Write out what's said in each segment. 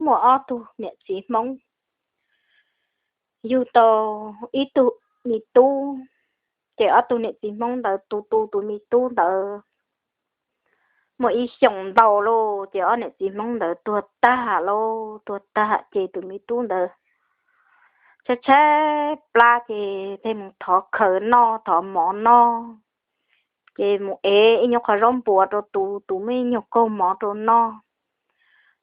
muaj ob tug niam txiv Hmoob yug tau ib tug me tub. Ces ob tug niam txiv Hmoob ntawd tu tu tus me tub ntawd muaj ib xyoos ntau lauj, ces ob niam txiv Hmoob ntawd tuag tag lauj. Tuag tag ces tus me tub ntawd tshaib tshaib plab ces thiaj mus thov khaws noj thov mov noj. Ces mus ev ib nyuag qhov zaub npuas rau tus, tus muaj ib nyuag kaug mov rau noj.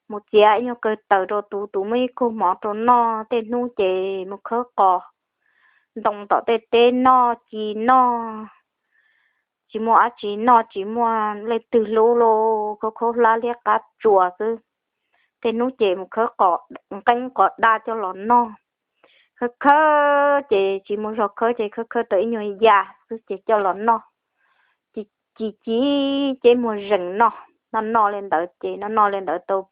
Mus txiav ib nyuag kaw taws rau tus, tus muaj ib kaug mov rau noj. Tej hnub ces mus khawb qos ntoo tom tej teb noj ci noj, tsis muaj dab tsi noj, tsis muaj leej twg hlub lauj, khaub khaub hlab liab qab tsuas xwb. Tej hnub ces mus khawb qos nqeeb qos daj coj los noj. Khawb khawb ces tsis muaj zog khawb ces khawb khawb tau ib nyuag yam xwb ces coj los noj. Ci ci ces muag zees noj, noj noj li ntawd ces noj noj li ntawd tau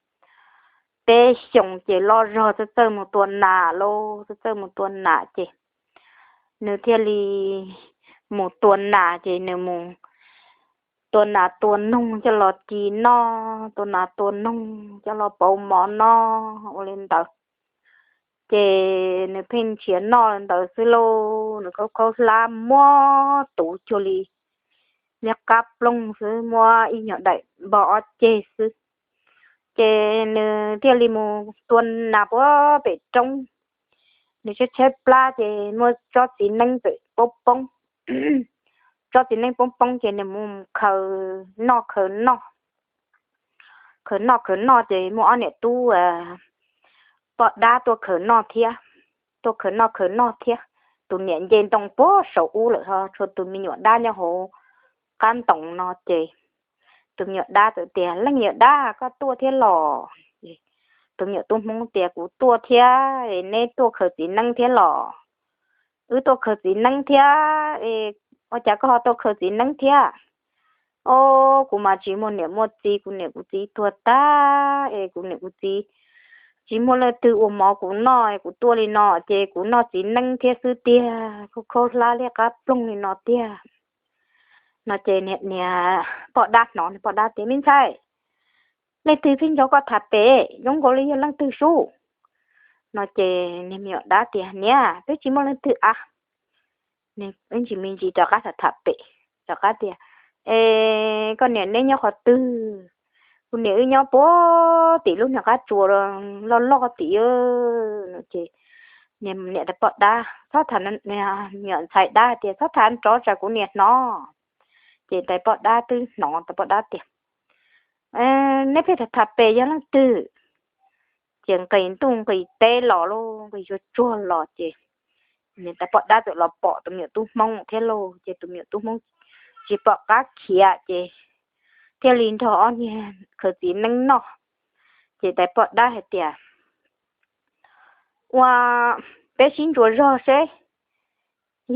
peb xyoos ces loj zog txawj txawj mus tua nas lauj. Txawj txawj mus tua nas ces nws thiaj li mus tua nas ces nws mus tua nas tua noog coj los ci noj, tua nas tua noog coj los pauv mov noj ua li ntawd. Ces nws pheej nrhiav noj li ntawd xwb lauj. Nws khaub khaub hlab muab tus cuag li niag qab ploog xwb, muab ib nyuag daim npog ob ceg xwb. Ces nws thiaj li mus tua nas puag pem roob. Nws tshaib tshaib plab ces muaj tsob txiv neeb txawm poob poob. Tsob txiv neeb poob poob ces nws mus khaws noj khaws noj. Khaws noj khaws noj ces muaj ob niam tub poj dab tuaj khaws noj thiab. Tuaj khaws noj khaws noj thiab. Tus niam nce ntoo puag saum ub lawm ho tshuav tus me nyuam dab nyob hauv qab ntoo no ces tus me nyuam dab txawm tias, Leej yawm dab, koj tuaj thiab los? Tus me nyuam tub Hmoob tias, Kuv tuaj thiab, neb tuaj khaws txiv neeb thiab los? Wb tuaj khaws txiv neeb thiab. Ua cas koj ho tuaj khaws txiv neeb thiab? Os, kuv mas tsis muaj niam muaj txiv, kuv niam kuv txiv tuag tag es kuv niam kuv txiv tsis muaj leej twg ua mov kuv noj, kuv tuaj li no ces kuv noj txiv neeb thiab xwb tiag, khaub khaub hlab liab qab ploog li no tiag. No ces niag poj dab hnov, poj dab tias, Me ntxhais, leej twg pheej nrog koj tham pem, zoo nkaus li yog leej twg sub? No ces niag me nyuam dab tias, Niam, peb tsis muaj leej twg a. Ib ntsis me ntsis rov qab tham tham pem, rov qab tias, Es koj niam neb nyob qhov twg? Kuv niam wb nyob puag tim lub niag qab tsuas loj loj tim. No ces niam tais poj dab txhob tham, niam ntxhais dab tias, Txhob tham nrov tsam kuv niam hnov. Ces tais poj dab twb hnov, tais poj dab tias, Neb pheej tham tham pem yog leej twg? Ces nqis ntuj nqis teb los lauj, nqis tsuag tsuag los ces niam tais poj dab txawm los pom tus me nyuam tub Hmoob thiab lauj. Ces tus me nyuam tub Hmoob tsis pom qab khiav ces thiaj li nrog ob niag khaws txiv neeb noj. Ces tais poj dab hais tias, Ua, peb sib ntsuas zog seb,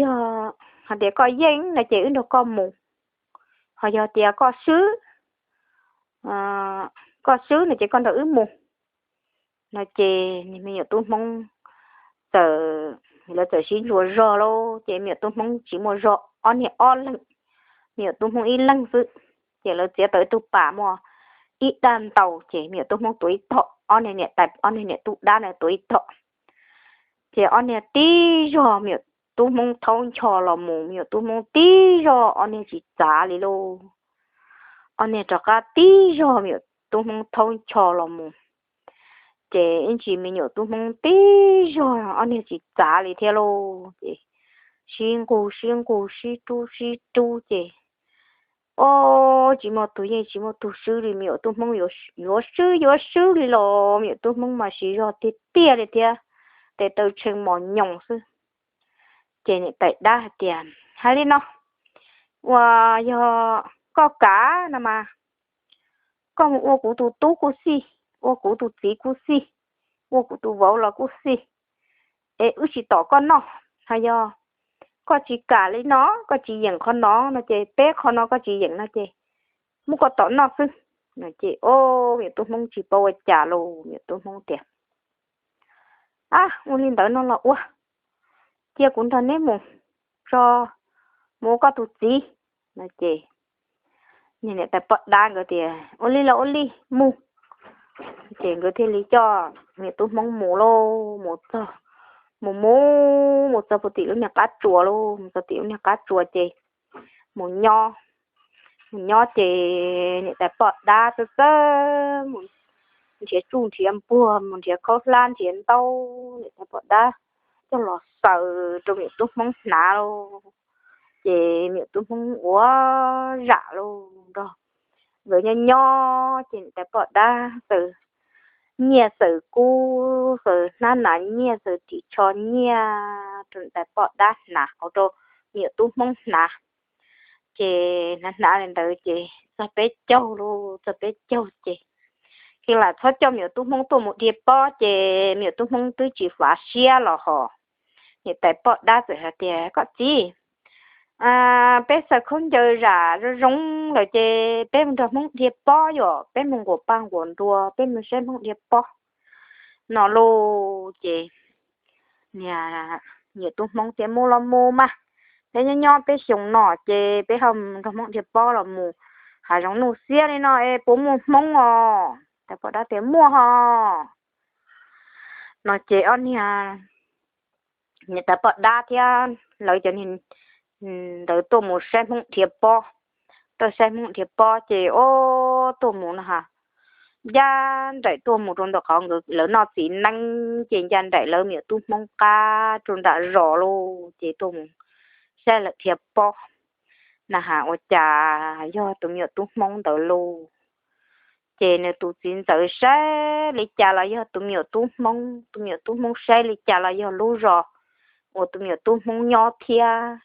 yog hais tias koj yeej no ces wb nrog koj mus, ho yog tias koj swb, koj swb no ces koj nrog wb mus. No ces me nyuam tub Hmoob txawm, lawv txawm sib ntsuas zog lauj. Ces me nyuam tub Hmoob tsis muaj zog, ob niag ob leeg, me nyuam tub Hmoob ib leeg xwb. Ces lawv txiav tau ib tug pas muaj ib daj ntaus, ces me nyuam tub Hmoob tuav ib tom, ob niag niam tais, ob niag niam tub dab na tuav ib tom. Ces ob niag tib zog, me nyuam tub Hmoob thaub ncho los mus, me nyuam tub Hmoob tib zog, ob niag tsis txav li lauj. Ob niag rov qab tib zog, me nyuam tub Hmoob thaub ncho los mus. Ces ib ntsis me nyuam tub Hmoob tib zog, ob niag tsis txav li thiab lauj. Ces sib nqug sib nqug sib rub sib rub ces, Os, tsis muaj tus yeej tsis muaj tus swb li, me nyuam tub Hmoob yuav swb yuav swb li los me nyuam tub Hmoob mas siv zog tiag tiag li thiab, tes taw tshee mos nyoos xwb. Ces niam tais dab hais tias, Hais li no, uas yog koj kam no mas koj mus ua kuv tus tub kuj xij, ua kuv tus txiv kuj xij, ua kuv tus vauv los kuj xij, es wb tsis tom koj noj. Ho yog koj tsis kam li no, koj tsis yeem qhov no no ces peb qhov no koj tsis yeem no ces muab koj tom noj xwb. No ces, o, me nyuam tub Hmoob tsis paub ua cas los me nyuam tub Hmoob tias, A, ua li ntawd no los ua, cia kuv nrog neb mus, tso, mus ua koj tus txiv. No ces niam tais poj dab nkawd tias, Ua li los ua li, mus. Ces nkawd thiaj li coj me nyuam tub hmoob mus lauj, mus txog, mus mus mus txog puag tim lub niag qab tsuas lauj, mus txog tim lub niag qab tsuas ces mus nyob, mus nyob ces niam tais poj dab txawj txawj mus nrhiav tsuj nrhiav npuag, mus nrhiav khaub hlab nrhiav ntaub, niam tais poj dab coj los xaws rau me nyuam tub hmoob hnav lauj. Ces me nyuam tub hmoob ua zam lauj, nrog nkawd nyob nyob ces niam tais poj dab xaws nyiaj xaws kub, xaws hnab nas nyiaj, xaws ris tsho nyiaj rau niam tais poj dab hnav, ua rau me nyuam tub hmoob hnav. Ces hnav hnav li ntawd ces txog peb caug lauj, txog peb caug ces, ces lam txhob coj me nyuam tub hmoob tuaj mus dhia pob ces me nyuam tub hmoob twb tsis fav siab los hos. Niam tais poj dab txawm hais tias, Koj txiv, peb xaws khaub ncaws zam zoo zoo lawm ces peb mus nrog hmoob dhia pob, yog peb mus nquas paj nquas nruas, peb mus saib hmoob dhia pob no lauj. Ces niam, niam tub hmoob tias, Mus los mus mas, peb nyob nyob peb xyoo no ces peb ho nrog hmoob dhia pob los mus, hav zoov nuj xiab li no es puas muaj hmoob os? Tais poj dab tias, Muaj hos. No ces ob niag niam tais poj dab thiab lawv cov niag ntawd tuaj mus saib hmoob dhia pob. Tuaj saib hmoob dhia pob ces ob tuaj mus no ha, ncaj nraim tuaj mus rau ntawm qhov nkawd lawv noj txiv neeb ces ncaj nraim lawv me nyuam tub hmoob qab rau nram zos lauj, ces tuaj mus saib lawv dhia pob na ha, ua cas yog tus me nyuam tub hmoob ntawd lauj. Ces nws tus txiv ntxawm saib li cas los yog tus me nyuam tub hmoob, tus me nyuam tub hmoob saib li cas los yog lub zos uas tus me nyuam tub hmoob nyob thiab.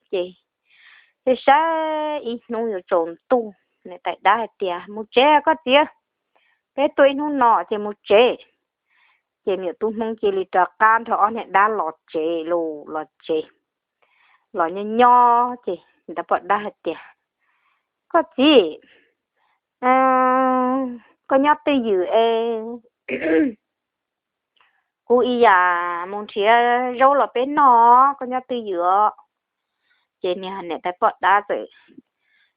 Ces saib ib hnub yuav tsaus ntuj, niam tais dab hais tias, Mus tsev koj txiv, peb tuaj ib hnub no ces mus tsev. Ces me nyuam tub hmoob cia li rov qab nrog ob niag dab los tsev lauj, los tsev, los nyob nyob ces tais poj dab hais tias, Koj txiv, koj nyob twj ywm es kuv ib yam mus nrhiav zaub los peb noj, koj nyob twj ywm os. Ces niam, niam tais poj dab txawm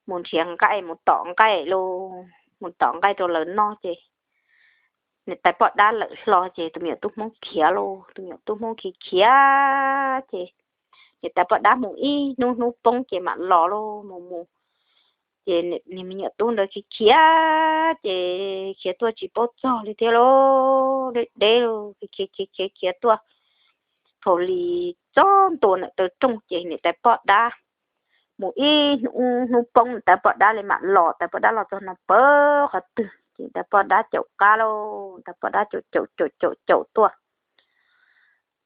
mus nrhiav nqaij, mus tom nqaij lauj, mus tom nqaij rau lawv noj ces niam tais poj dab lawm hlo ces tus me nyuam tub hmoob khiav lauj, tus me nyuam tub hmoob khiav khiav ces niam tais poj dab mus ib hnub, hnub poob ces mam los lauj, mus mus ces niag me nyuam tub ntawd khiav khiav ces khiav tuaj tsis paub txog li thiab lauj, deb deb lauj, khiav khiav khiav khiav tuaj thaum li txog ntua ntawm taw rooj ces niam tais poj dab mus ib hnub, hnub poob niam tais poj dab li mam los, tais poj dab los txog no pawg qhov twg ces tais poj dab caum qab lauj, tais poj dab caum caum caum caum caum tuaj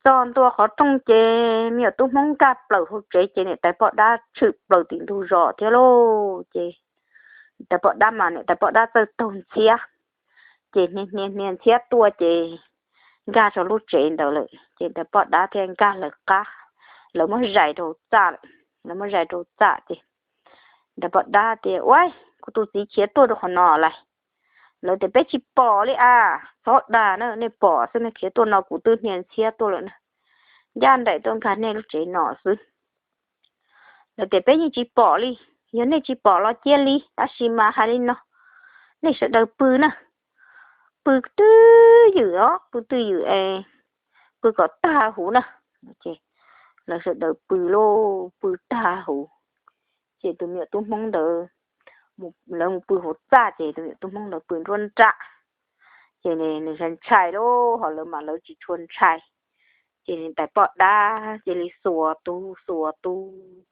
txog ntua qhov rooj ces me nyuam tub hmoob nkag plaws hauv tsev ces niam tais poj dab tshwm plaws tim ntug zos thiab lauj. Ces tais poj dab mas niam tais poj dab txawj taug ntxhiab, ces hnia hnia hnia ntxhiab tuaj ces nkag rau lub tsev ntawd lawm ces tais poj dab thiaj nkag lawv qab, lawv muab zais rau txaj lawm, lawv muab zais rau txaj ces tais poj dab tias, Ua, kuv tus txiv khiav tuaj rau qhov no lawm. Lawv tias, Peb tsis pom li a, txhob dag na, nej pom xwb na, khiav tuaj no kuv twb hnia ntxhiab tuaj lawm na, ncaj nraim tuaj nkag nej lub tsev no xwb. Lawv tias, Peb yeej tsis pom li. Yog nej tsis pom los cia li, tab sis mas hais li no, nej sawv daws pw na, pw twj ywm os, pw twj ywm es pw kom tag huv na. Lawv sawv daws pw lauj, pw tag huv ces tus me nyuam tub hmoob ntawd, lawv mus pw hauv txaj ces tus me nyuam tub hmoob ntawd pw nruab nrab. Ces nws ntshai ntshai lauj, ho lawv mas lawv tsis tshua ntshai. Ces niam tais poj dab cia li xuas tus xuas tus,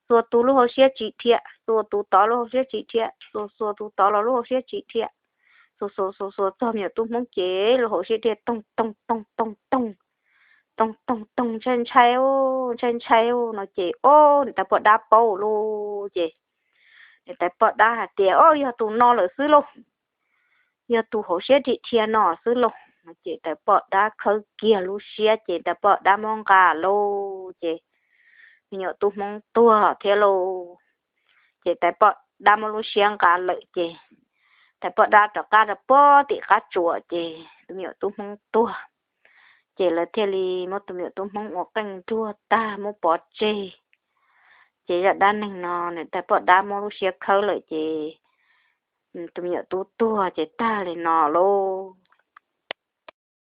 xuas tus lub hauv siab tsis dhia, xuas tus tod lub hauv siab tsis dhia, xuas xuas tus tod los lub hauv siab tsis dhia, xuas xuas xuas xuas txog me nyuam tub hmoob ces lub hauv siab dhia toog toog toog toog toog, toog toog toog, ntshai ntshai ntshai ntshai no ces, o, niam tais poj dab paub lauj ces niam tais poj dab hais tias, O, yog tus no lawm xwb lauj, yog tus hauv siab dhia dhia no xwb lauj. Ces tais poj dab khawb kiag lub siab ces tais poj dab muab nqa lauj ces me nyuam tub hmoob tuag thiab lauj. Ces tais poj dab muab lub siab nqa lawm ces tais poj dab rov qab rau puag tim qab tsuas ces tus me nyuam tub hmoob tuag. Ces lawv thiaj li muab tus me nyuam tub hmoob ua qeej nruag tag muab pov tseg. Ces zaj dab neeg no niam tais poj dab muab lub siab khawb lawm ces tus me nyuam tub tuag ces tag li no lauj.